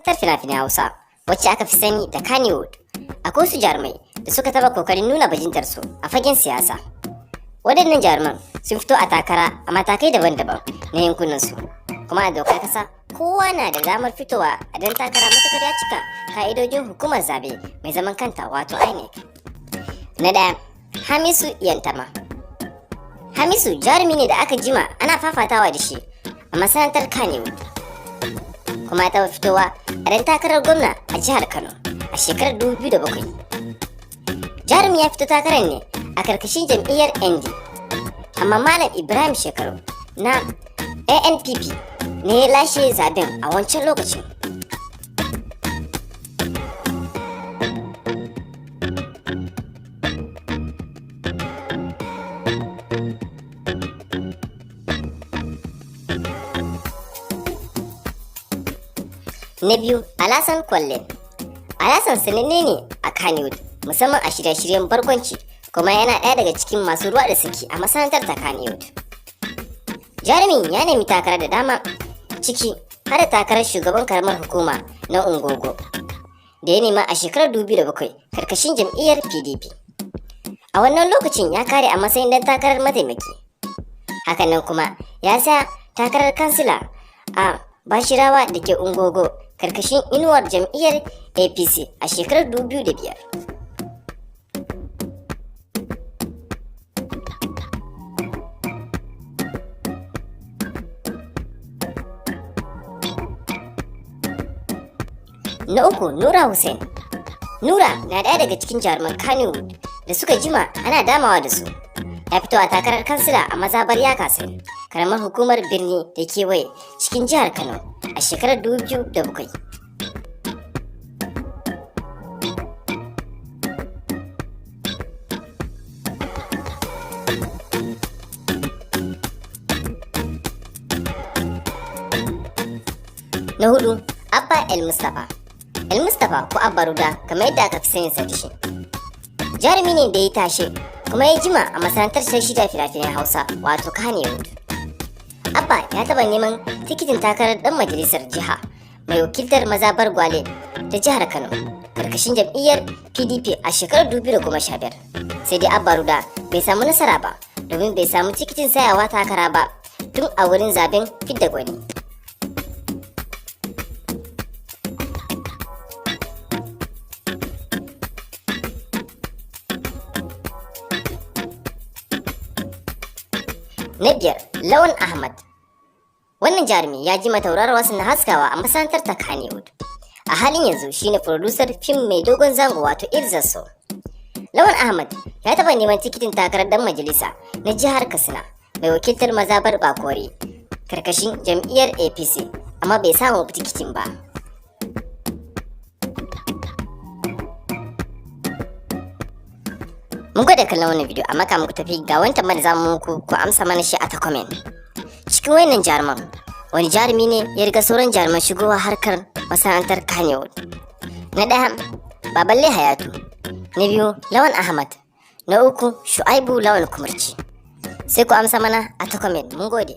Masana'antar fina-finan Hausa, wacce aka fi sani da Kannywood, akwai wasu jarumai da suka taba kokarin nuna bajintarsu a fagen siyasa. Waɗannan jaruman sun fito a takara a matakai daban-daban na yankunansu, kuma a dokar kasa kowa na da damar fitowa a dan takara matukar ya cika ka'idojin hukumar zabe mai zaman kanta, wato INEC. Na ɗaya, Hamisu Yantama. Hamisu jarumi ne da aka jima ana fafatawa da shi a masana'antar Kannywood. Kuma ya taɓa fitowa a dan takarar gwamna a jihar Kano a shekarar 2007. Jarumi ya fito takarar ne a karkashin jam'iyyar ND. Amma Malam Ibrahim Shekaru na ANPP ne ya lashe zaben a wancan lokacin. Na biyu, Alasan Kwalle. Alasan sananne ne a Kannywood, musamman a shirye-shiryen barkwanci, kuma yana ɗaya daga cikin masu ruwa da tsaki a masana'antar ta Kannywood. Jarumin ya nemi takara da dama, ciki har da takarar shugaban karamar hukuma na Ungogo da ya nema a shekarar 2007 karkashin jam'iyyar PDP. A wannan lokacin ya kare a matsayin dan takarar mataimaki. Hakanan kuma ya sa takarar kansila a Bashirawa da ke Ungogo karkashin inuwar jam'iyyar APC a shekarar 2005. Na uku, Nura Hussein. Nura na ɗaya daga cikin jaruman Kannywood da suka jima ana damawa da su. Ya fito a takarar kansila a mazabar Yakasai, karamar hukumar birni da kewaye cikin jihar Kano a shekarar 2007. Na hudu, Abba El Mustapha. El Mustapha ko Abba Ruda, kamar yadda aka fi sanin sa da shi. Jarumi ne da ya tashe kuma ya jima a masana'antar shirya fina-finan Hausa, wato Kannywood. Abba ya taba neman tikitin takarar dan majalisar jiha mai wakiltar mazabar Gwale ta jihar Kano karkashin jam'iyyar PDP a shekarar 2015. Sai dai Abba Ruda bai samu nasara ba, domin bai samu tikitin tsayawa takara ba tun a wurin zaben fidda gwani. Na biyar, Lawan Ahmad. Wannan jarumi ya jima tauraruwa na haskawa a masana'antar ta Kannywood. A halin yanzu shine producer fim mai dogon zango, wato Irzaso. Lawan Ahmad ya taɓa neman tikitin takarar dan majalisa na jihar Katsina mai wakiltar mazabar Bakori karkashin jam'iyyar APC, amma bai samu tikitin ba. Mun gwada kallon wannan bidiyo, amma kamun ku tafi ga wani tambaya da zamu muku, ku amsa mana shi a ta comment. Cikin wayannan jaruman, wani jarumi ne ya riga sauran jaruman shigowa harkar masana'antar Kannywood? Na ɗaya, Baballe Hayatu. Na biyu, Lawan Ahmad. Na uku, Shu'aibu Lawan Kumurci. Sai ku amsa mana a ta comment. Mun gode.